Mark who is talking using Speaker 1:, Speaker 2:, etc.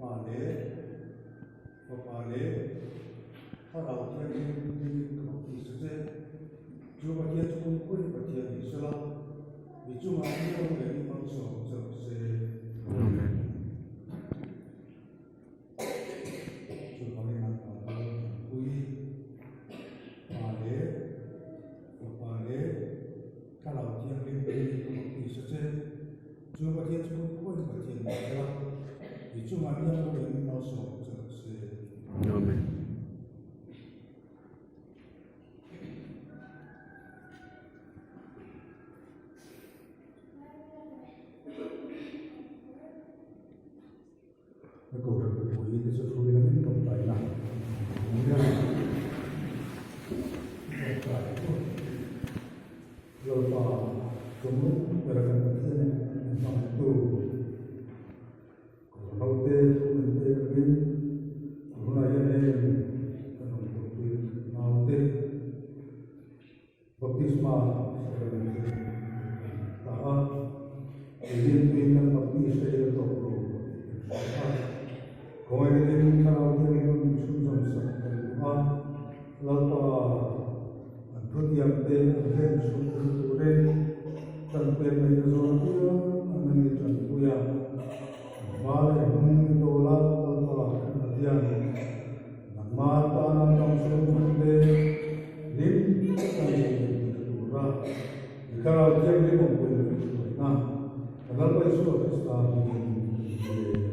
Speaker 1: Pa leh Fapa leh Thlarau Thianghlim hmingin ka baptis a che. Chu Pathian chu kumkhuain Pathian ni sela, mi chungah mi rorelin malsawm che rawh se.
Speaker 2: Amen.
Speaker 1: Chuvangin an pa lal Tanpui, Pa leh Fapa leh Thlarau Thianghlim hmingin ka baptis a che. Chu Pathian chu kumkhuain Pathian ni sela, mi chungah mi rorelin malsawm che rawh se.
Speaker 2: Amen.
Speaker 1: Ka kohhran mipui te chu hruai langin tawngtaina an hmu a tawngtai pawh Lalpa chawmawm ber kan Pathian min hmangaihtu Kohhran hote thu min pek angin tunah hian heng kan rawn tawpui naute Baptisma sacrament hi kan ta a, keini tui kan baptist a ila tawk lo tih kan hria a. Khawngaih takin Thlarau Thianghlim min chhunzawm sak kan duh a, Lalpa an thutiamte an hlen chhun thil turin tanpuia ngaihna zawn apiang an ani tanpui a, an hma leh hnung ni dawl a, Lalpa kan Pathian Nangma tana dangchhung hmangte hlim taka nei leh tih tura i Thlarau Thianghlim awmpui leh hruaina ka Lalpa Isua Krista hmingin kan hmu e.